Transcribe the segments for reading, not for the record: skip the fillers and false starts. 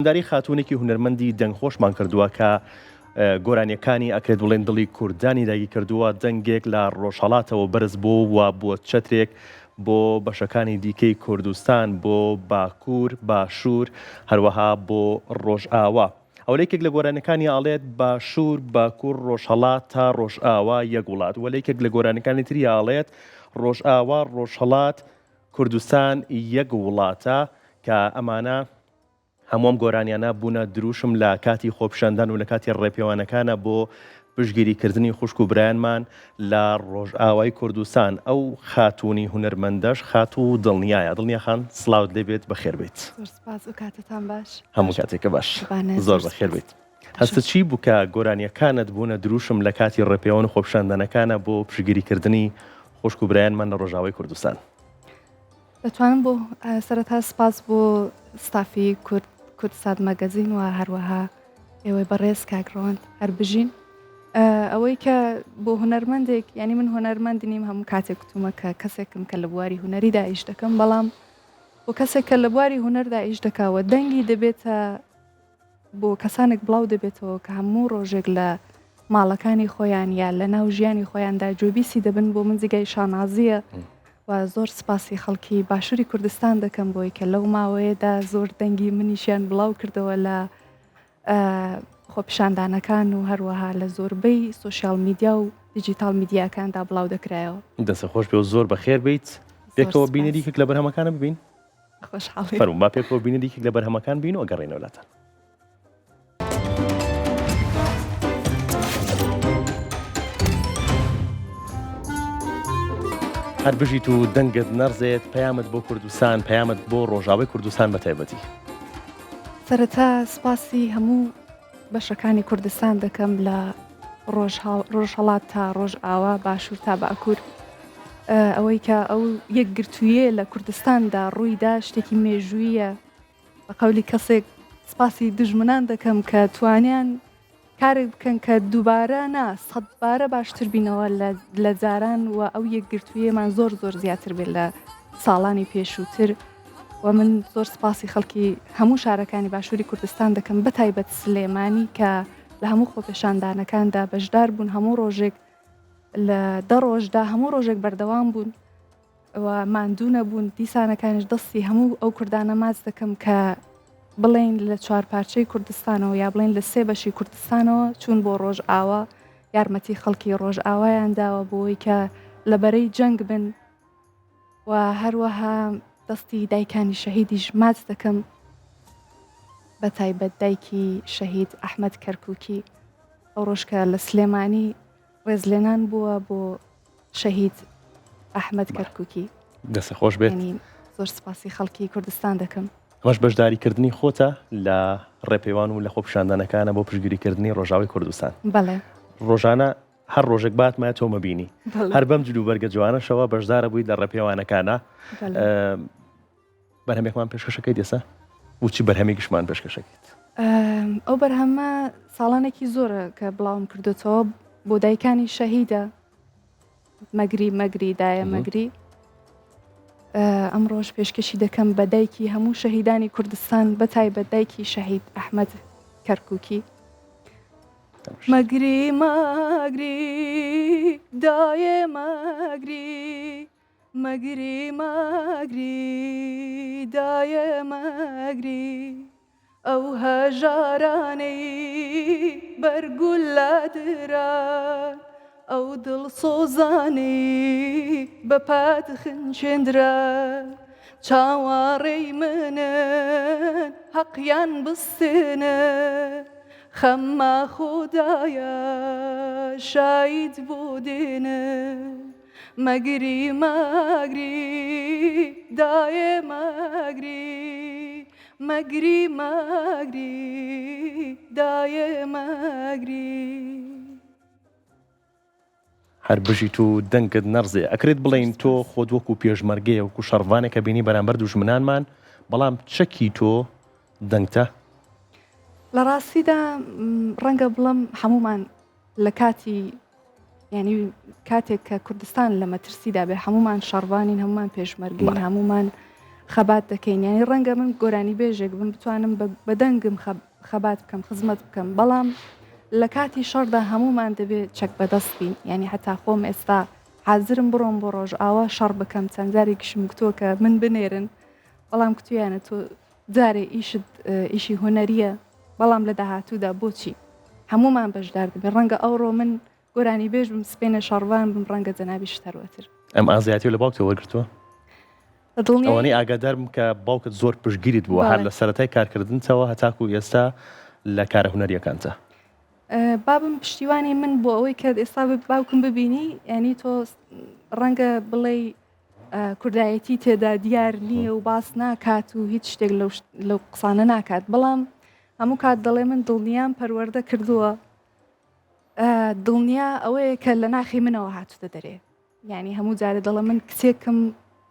میوانداری خاتوونێکی هونەرمەندی دەنگخۆشمان کردووە کە گۆرانیەکانی ئەکرێت بڵێن دڵی کوردانی داگی کردووە، دەنگێک لە ڕۆژهەڵاتەوە بەرز بۆ و بۆ چەترێک بۆ بەشەکانی دیکەی کوردستان، بۆ باکوور، باشوور، هەروەها بۆ ڕۆژئاوا. ئەو لە یەکێک لە گۆرانیەکانی ئەڵێت باشوور، باکوور، ڕۆژهەڵات تا ڕۆژئاوا یەک وڵات و لە یەکێک لە گۆرانیەکانی تری ئەڵێت ڕۆژئاوا، ڕۆژهەڵات، کوردستان یەک وڵاتە کە ئەمانە هەموو ئەم گۆرانیانە بوونە دروشم لە کاتی خۆپیشاندان و لە کاتی ڕێپێوانەکانە بۆ پشتگیری کردنی خوشک و برایانمان لە ڕۆژئاوای کوردستان. ئەو خاتوونی هونەرمەندەش خاتوو دڵنیایە. دڵنیا خان سڵاوت لێ بێت بەخێر بێیت. زۆر سپاس ئەو کاتەتان باش. هەموو کاتێکە باش. قوربانت زۆر زۆر بەخێر سپاس. بێیت. هەستت چی بوو کە گۆرانیەکانت بوونە دروشم لە کاتی ڕێپێوان و خۆپیشاندانەکانە بۆ پشتگیری کردنی خوشک و برایانمان لە ڕۆژئاوای کوردستان؟ دەتوانم بۆ سەرەتا سپاس بۆ ستافی کورد کوردسات مەگەزین و هەروەها ئێوەی بەڕێز کاک ڕەوەند هەر بژین ئەوەی کە بۆ هونەرمەندێک ینی من هونەرمەند نیم هەموو کاتێک کوتومە کە کەسێکم کە لە بواری هونەریدا ئیش دەکەم بەڵام بۆ کەسێک کە لە بواری هونەردا ئیش دەکاوە دەنگی دەبێتە بۆ کەسانێک بڵاو دەبێتەوە کە هەموو ڕۆژێک لە ماڵەکانی خۆیان یا لە ناو ژیانی خۆیاندا گوێبیسی دەبن بۆ من جێگای شانازییە و زۆر سپاسی خەڵکی باشووری کوردستان دەکەم بۆی کە لەو ماوەیەدا زۆر دەنگی منیشیان بڵاو کردەوە لە خۆپیشاندانەکان و هەروەها لە زۆربەی سۆشیال میدیا و دیجیتاڵ میدیاکاندا بڵاو دەکرایەوە. دەستت خۆش بێ و زۆر بەخێر بێیت. پێکەوە بینەری یەکێک لە بەرهەمەکانە ببین. خۆشحاڵی. فەرموو با پێکەوە بینەری یەکێک لە بەرهەمەکان بین و ئەگەڕێینەوە لاتان. هەر بژیت و دەنگت نەڕزێت پەیامت بۆ کوردستان پەیامت بۆ ڕۆژاوای کوردستان بە تایبەتی. سەرەتا سپاسی هەموو بەشەکانی کوردستان دەکەم لە ڕۆژهەڵات تا ڕۆژئاوا باشوور تا باکوور ئەوەی کە ئەو یەکگرتوویە لە کوردستاندا ڕوویدا شتێکی مێژوویە بە قەولی کەسێک سپاسی دوژمنان دەکەم کە توانیان کارێک بکەن کە دووبارە نا سەدبارە باشتر بینەوە لە جاران و ئەو یەکگرتوویەمان زۆر زۆر زیاتر بێت لە ساڵانی پێشووتر و من زۆر سپاسی خەڵکی هەموو شارەکانی باشووری کوردستان دەکەم بە تایبەت سلێمانی کە لە هەموو خۆپێشاندانەکاندا بەشدار بوون هەموو ڕۆژێک لە دە ڕۆژدا هەموو ڕۆژێک بەردەوام بوون و ماندوو نەبوون، دیسانەکانیش دەستی هەموو ئەو کوردانە ماچ دەکەم کە بڵێین لە چوارپارچەی کوردستانەوە یا بڵێین لە سێ بەشی کوردستانەوە چوون بۆ ڕۆژئاوا یارمەتی خەڵکی ڕۆژئاوایان داوە بۆی کە لە بەرەی جەنگ بن و هەروەها دەستی دایکانی شەهیدیش ماچ دەکەم بە تایبەت دایکی شەهید ئەحمەد کەرکووکی ئەو ڕۆژکە لە سلێمانی ڕێزلێنان بووە بۆ شەهید ئەحمەد کەرکوکی. دەست خۆش بێت. زۆر سپاسی خەڵکی کوردستان دەکەم. ئەمەش بەشداری کردنی خۆتە لە ڕێپێوان و لە خۆپیشاندانەکانە بۆ پشتگیری کردنی ڕۆژاوای کوردستان. بەڵێ. ڕۆژانە هەر ڕۆژێک باتمایە تۆ مەبینی. هەر بەم جلوبەرگە جوانەشەوە بەشدارە بوویت لە ڕێپێوانەکانە. بەرهەمێکمان پێشکەشەکەیت ئێستا و چ بەرهەمێکیشمان پێشکەشەکەیت؟ ئەو بەرهەمە ساڵانێکی زۆرە کە بڵاوم کردوتەوە بۆ دایکانی شەهیدە مەگری مەگری دایە مەگری ئەمڕۆژ پێشکەشی دەکەم بە دایکی هەموو شەهیدانی کوردستان بە تایبەت دایکی شەهید ئەحمەد کەرکوکی مەگری مەگری دایە مەگری مەگری مەگری دایە مەگری ئەو هەژارانەی بەر گوللە دران ئەو دڵسۆزانەی بە پەت خنچێندران چاوەڕێی منن هەقیان بستێنن خەمە خودایە شایت بۆ دێنن مەگری مەگری دایێ مەگری مەگری مەگری دایێ مەگری. هەر بژیت و دەنگت نەڕزێ. ئەکرێت بڵێین تۆ خۆت وەکو پێشمەرگەیە وەکو شەڕڤانێکە بینی بەرامبەر دوژمنانمان بەڵام چەکی تۆ دەنگتە؟ لە ڕاستیدا ڕەنگە بڵێم هەموومان لە کاتی یعنی کاتێک کە کوردستان لە مەترسیدا بێ هەمومان شەڕوانین هەمومان پێشمەرگین هەمومان. خەبات دەکەین یانی ڕەنگە من گۆرانی بێژێک بم بتوانم بە دەنگم خەبات بکەم خزمەت بکەم بەڵام لە کاتی شەڕدا هەمومان دەبێت چەک بەدەست بین یعنی حتا خۆم ئێستا حازرم بڕۆم بۆ ڕۆژئاوا شەڕ بکەم چەند جارێکیشم گوتووە کە من بنێرن بەڵام کوتویانە تۆ جارێ ئیشت ئیشی هونەریە بەڵام لە داهاتوودا بۆچی هەمومان بەشدار دەبین ڕەنگە ئەوڕۆ من گۆرانیبێژ بم سبەینێ شەڕڤان بم ڕەنگە جەنابیشت هەروەتر. ئەم ئازایەتیەو لە باوکتەوە وەرگرتووە؟ دڵنیای. ئەوەنەی ئاگادار بم کە باوکت زۆر پشتگیریت بووە هەر بەڵێ. لە سەرەتای کارکردنتەوە هەتاکوو ئێستا لە کارە هونەرییەکانتا. بابم پشتیوانی من بۆ ئەوەی کە ئێستا باوکم ببینی یانی تۆ ڕەنگە بڵێی کوردایەتی تێدا دیار نییە و باس ناکات و هیچ شتێک لەو قسانە ناکات بەڵام هەموو کات دەڵێ من دڵنیام پەروەردە کردووە دڵنیا ئەوەیە کە لە ناخی منەوە هاتوتە دەرێ یعنی هەموو جارێ دەڵێ من کچێکم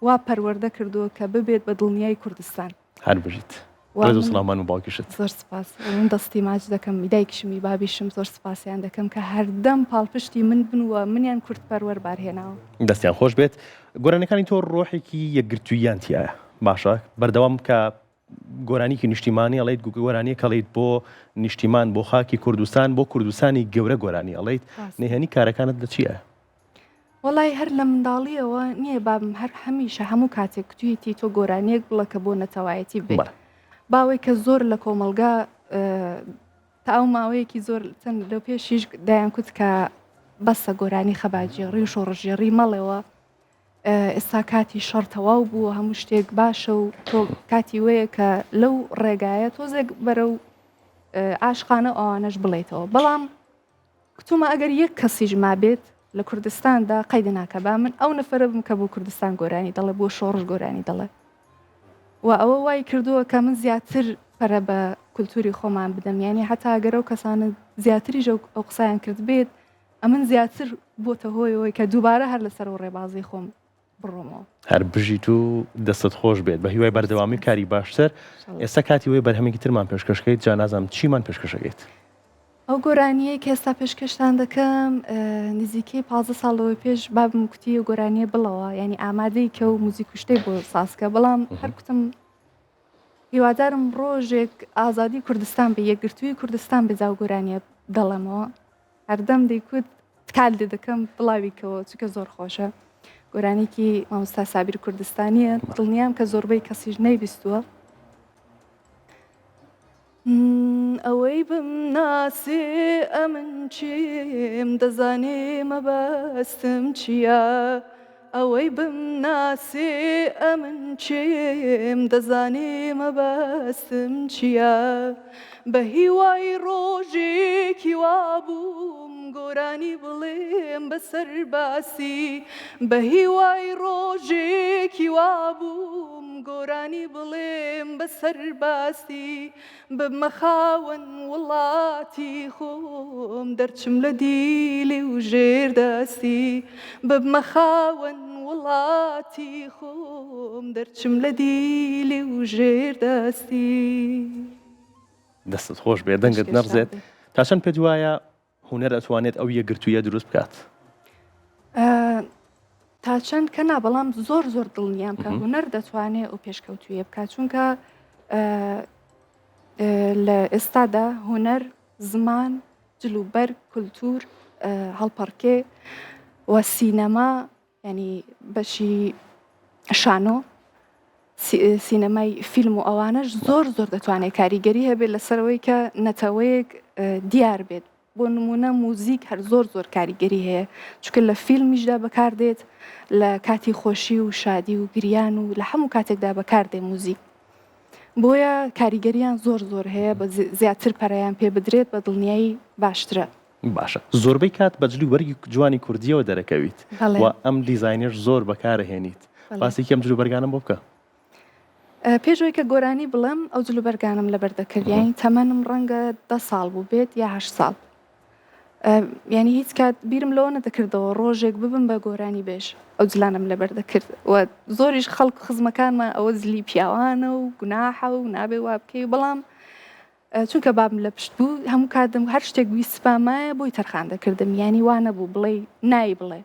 وا پەروەردە کردووە کە ببێت بە دڵنیای کوردستان. هەر بژیت. ڕێز و سڵاومان بۆ باوکیشت. زۆر سپاس. من دەستی ماچ دەکەم دایکیشم ی بابیشم زۆر سپاسیان دەکەم کە هەردەم پاڵپشتی من بن و منیان کوردپەروەر بارهێناوە. دەستیان خۆش بێت. گۆرانیەکانی تۆ ڕۆحێکی یەکگرتووییان تیایە. باشە بەردەوام کە گۆرانیکی نیشتیمانی ئەڵیت گۆرانیەک ئەڵیت بۆ نیشتیمان بۆ خاکی کوردستان بۆ کوردستانی گەورە گۆرانی ئەڵیت نهێنی کارەکانت لە چییە؟ وەڵی هەر لە منداڵیەوە نییە بابم هەر هەمیشە هەموو کاتێک کوتویەتی تۆ گۆرانیەک بڵە کە بۆ نەتەوایەتی بێت باوەی کە زۆر لە کۆمەڵگا تا ئەو ماوەیەکی زۆر چەند لەو پێشیش دایان کوت کە بەسە گۆرانی خەباتگێڕی و شۆڕشگێڕی مەڵێوە ئێستا کاتی شەڕ تەواو بووە هەموو شتێک باشە و تۆ کاتی وەیە کە لەو ڕێگایە تۆزێک بەرەو ئاشقانە ئەوانەش بڵێیتەوە بەڵام کتومە ئەگەر یەک کەسیش مابێت لە کوردستاندا قەید ناکە با من ئەو نەفەرە بم کە بۆ کوردستان گۆرانی دەڵێ بۆ شۆڕش گۆرانی دەڵێ و ئەوە وای کردووە کە من زیاتر پەرە بە کولتوری خۆمان بدەم یعنی حتا ئەگەر ئەو کەسانە زیاتریش ئەو قسەیان کرد بێت ئەمن زیاتر بۆتە هۆی ئەوەی کە دووبارە هەر لەسەر ئەو ڕێبازەی خۆم بڕۆمەوە. هەر بژیت و دەستت خۆش بێت بە هیوای بەردەوامی و کاری باشتر. ئێستا کاتی وەیە بەرهەمێکی ترمان پێشکەش کەیت جا نازانم چیمان پێشکەش ئەکەیت؟ ئەو گۆرانییەی کە ئێستا پێشکەشتان دەکەم نزیکەی 15 ساڵ لەوەی پێش بابم کوتی ئەو گۆرانییە بڵەوە یعنی ئامادەی کە و موزیک و شتەی بۆ ساز کە بەڵام هەر کوتم هیوادارم ڕۆژێک ئازادی کوردستان بێ یەکگرتووی کوردستان بێ جا ئەو گۆرانییە دەڵێمەوە. هەردەم دەیکوت تکات لێ دەکەم بڵاوی کەوە چونکە زۆر خۆشە گۆرانیکی مامۆستا سابیر کوردستانیە دڵنیام کە زۆربەی کەسیش نەیبیستووە ئەوەی بمناسێ ئەمن چیم دەزانێ مەبەستم چییە ئەوەی بمناسێ ئەمن کێم دەزانێ مەبەستم چییە بە هیوای ڕۆژێکی وا بووم گۆرانی بڵێم بە سەرباسی بە هیوای ڕۆژێکی وا بووم گۆرانی بڵێم بە سەرباسی ببمە خاوەن وڵاتی خۆم دەرچم لە دیلی و ژێر دەستی ببمە خاوەن وڵاتی خۆم دەرچم لە دیلی و ژێر دەستی. دەستت خۆش بێ دەنگت نەڕزێت تا چەند پێت وایە هونەر ئەتوانێت ئەو یەکگرتوویە دروست بکات؟ تا چەند کە نا بەڵام زۆر زۆر دڵنیام کە هونەر دەتوانێت ئەو پێشکەوتویە بکات چونکە لە ئێستادا هونەر زمان جلوبەرگ کولتور هەڵپەڕکێ و سینەما یانی بەشی شانۆ سینەمای فیلم و ئەوانەش زۆر زۆر دەتوانێت کاریگەری هەبێت لەسەرەوەی کە نەتەوەیەک دیار بێت بۆ نمونە موزیک هەر زۆر زۆر کاریگەری هەیە چونکە لە فیلمیشدا بەکاردێت لە کاتی خۆشی و شادی و گریان و لە هەموو کاتێکدا بەکاردێ موزیک بۆیە کاریگەریان زۆر زۆر هەیە بە زیاتر پەرەیان پێ بدرێت بە دڵنیایی باشترە. باشە زۆربەی کات بە جلی وەرگی جوانی کوردیەوە دەرەکەویت و ئەم دیزاینەش زۆر بەکارەهێنیت باسێکی ئەم جلوبەرگانەم بۆ بکە. پێش ئەوەی کە گۆرانی بڵێم ئەو جلوبەرگانەم لەبەر دەکرد یانی تەمەنم ڕەنگە دە ساڵ بوو بێت یا هەشت ساڵ یانی هیچ کات بیرم لەوە نەدەکردەوە ڕۆژێک ببم بە گۆرانی بێژ ئەو جلانەم لەبەر دەکرد و زۆریش خەڵک خزمەکانمان ئەوە جلی پیاوانە و گوناحە و نابێ وا بکەی بەڵام چونکە بابم لە پشت بوو هەموو کاتم هەر شتێک ویستبامایە بۆی تەرخان دەکردم یانی وا نەبوو بڵێی نای بڵێ.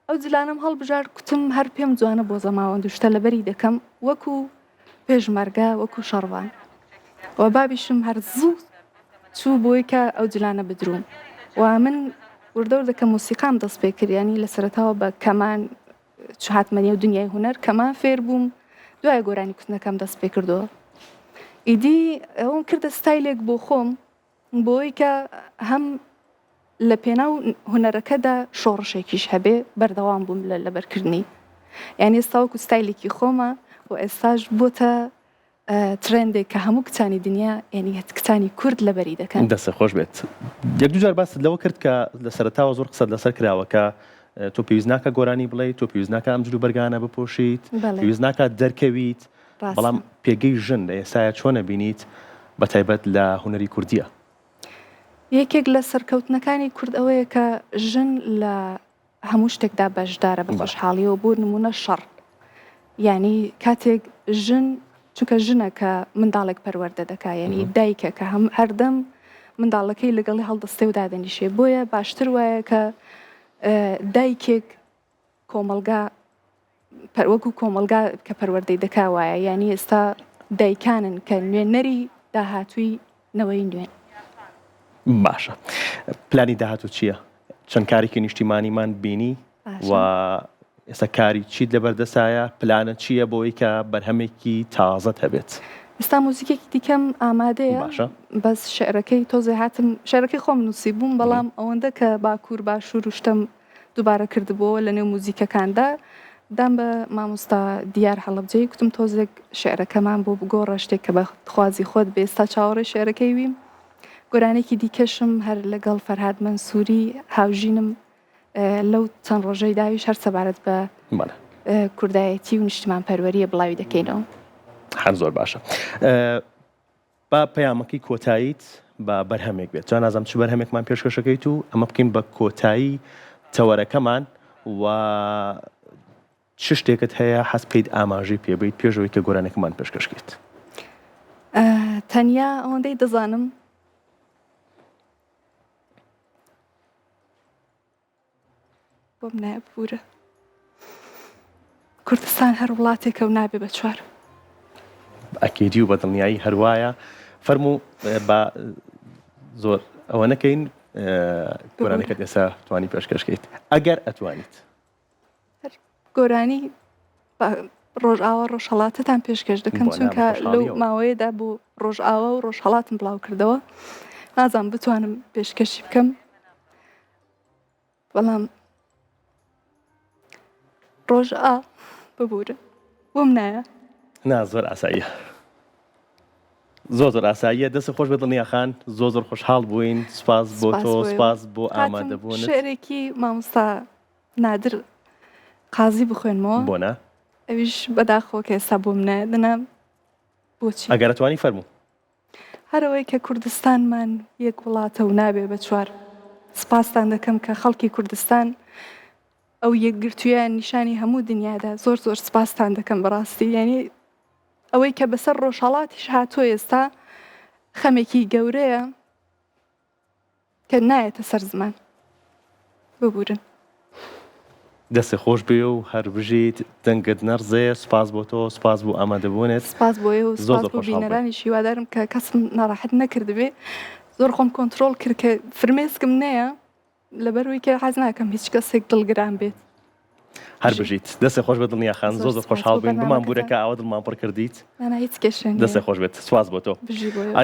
ئەو جلانەم هەڵبژارد کوتم هەر پێم جوانە بۆ زەماوەند و شتە لەبەری دەکەم وەکو پێشمەرگە وەکو شەڕڤان و بابیشم هەر زوو چوو بۆی کە ئەو جلانە بدروم و من وردە وردە کە مۆسیقام دەست پێ کرد یانی لە سەرەتاوە بە کەمان چ هاتمە نێو دنیای هونەر کەمان فێر بووم دوای گۆرانی کوتنەکەم دەست پێ کردەوە ئیدی ئەوم کردە ستایلێک بۆ خۆم بۆی کە هەم لە پێناو هونەرەکەدا شۆڕشێکیش هەبێ بەردەوام بووم لە لەبەرکردنی یانی ئێستا وەکو ستایلێکی خۆمە و ئێستاش بۆتە ترێندێک کە هەموو کچانی دنیا یانی کچانی کورد لەبەری دەکەن. دەستت خۆش بێت. یەک دوو جار باست لەوە کرد کە لە سەرەتاوە زۆر قسەت لەسەر کراوە کە تۆ پێویست ناکا گۆرانی بڵێیت، تۆ پێویست ناکا ئەم جلوبەرگانە بپۆشیت، پێویست ناکا دەرکەویت، بەڵام پێگەی ژن لە ئێستایا چۆن ئەبینیت بە تایبەت لە هونەری کوردییا؟ یەکێک لە سەرکەوتنەکانی کورد ئەوەیە کە ژن لە هەموو شتێکدا بەشدارە بە خۆشحاڵیەوە بۆ نمونە شەڕ یانی کاتێک ژن چونکە ژنە کە منداڵێک پەروەردە دەکا یعنی دایکە کە هەم هەردەم منداڵەکەی لەگەڵی هەڵدەستێ و دادەنیشێ بۆیە باشتر وایە کە دایکێک کۆمەڵگا وەکو کۆمەڵگا کە پەروەردەی دەکا وایە یانی ئێستا دایکانن کە نوێنەری داهاتووی نەوەی نوێن. باشە پلانی داهاتوو چییە؟ چەند کارێکی نیشتیمانیمان بینی و ئێستا کاری چیت لەبەردەسایە پلانە چییە بۆی کە بەرهەمێکی تازەت هەبێت؟ ئێستا موزیکێکی دیکەم ئامادەیە باشە بەس شعرەکەی تۆزێ هاتم شعرەکەی خۆم نووسی بووم بەڵام ئەوەندە کە باکوور باشوور و شتم دووبارە کردبووەوە لە نێو موزیکەکاندا دام بە مامۆستا دیار هەڵەبجەیی کوتم تۆزێک شعرەکەمان بۆ بگۆڕە شتێک کە بە خوازی خۆت بێ ئێستا چاوەڕێی شعرەکەی ویم گۆرانێکی دیکەشم هەر لەگەڵ فەرهاد مەنسووری هاوژینم لەو چەند ڕۆژەی داویش هەر سەبارەت بە کوردایەتی و نیشتمانپەروەریە بڵاوی دەکەینەوە. هەر زۆر باشە. با پەیامەکەی کۆتاییت بە بەرهەمێک بێت جا نازانم چ بەرهەمێکمان پێشکەشەکەیت و ئەمە بکەین بە کۆتایی تەوەرەکەمان و چ شتێکت هەیە حەز بکەیت ئاماژەی پێ بەیت پێش ئەوەی کە گۆرانیەکەمان پێشکەش کەیت. تەنیا ئەوەندەی دەزانم بۆم نایە ببورە کوردستان هەر وڵاتێکە و نابێ بە چوار. ئەکیدی و بە دڵنیایی هەروایە فەرموو با زۆر ئەوە نەکەین گۆرانەکەت ئێستا توانی پێشکەشکەیت ئەگەر ئەتوانیت. هەر گۆرانی ڕۆژئاوا ڕۆژهەڵاتتان پێشکەش دەکەم چونکە لەو ماوەیەدا بۆ ڕۆژئاوا و ڕۆژهەڵاتم بڵاو کردەوە نازانم بتوانم پێشکەشی بکەم بەڵام ڕۆژئا ببورن بۆم نایە. نا زۆر ئاساییە زۆر زۆر ئاساییە دەست خۆش بێ دڵنیا خان زۆر زۆر خۆشحاڵ بووین سپاس بۆ تۆ سپاس بۆ ئامادەبوونت شعرێکی مامۆستا نادر قازی بخوێنمەوە بۆ نا ئەویش بەداخەوە کە ئێستا بۆم نایە دەنا بۆچی ئەگەر ئەتوانی فەرموو. هەر ئەوەی کە کوردستانمان یەک وڵاتە و نابێ بە چوار. سپاستان دەکەم کە خەڵکی کوردستان ئەو یەکگرتوویەیان نیشانی هەموو دنیا دا. زۆر زۆر سپاستان دەکەم بەڕاستی. یانی ئەوەی کە بەسەر ڕۆژهەڵاتیش هاتووە ئێستا خەمێکی گەورەیە. کە نایەتە سەر زمان ببورن. دەستت خۆش بێ و هەر بژیت دەنگت نەڕزێ سوپاس بۆ تۆ سوپاس بۆ ئامادەبوونت سپاس بۆ ئێوە و زۆر سپاس زۆر بۆ خۆشحاڵ بووین. بینەرانیش هیوادارم کە کەسم ناڕەحەت نەکردبێ زۆر خۆم کۆنترۆڵ کرد کە فرمێسکم نەیە لەبەرئەوەی کە حەز ناکەم هیچ کەسێک دڵگران بێت. هەر بژیت دەستت خۆش بێت دڵنیا خان زۆر زۆر زۆر سپاس خۆشحاڵ بۆ بووین بمان بورە بەرنامەکەتان. کە ئاوا دڵمان پڕ کردیت نا نا هیچ کێشە نییە دەستت خۆش بێت سوپاس بۆ تۆ. بژی بۆ ئێوەش.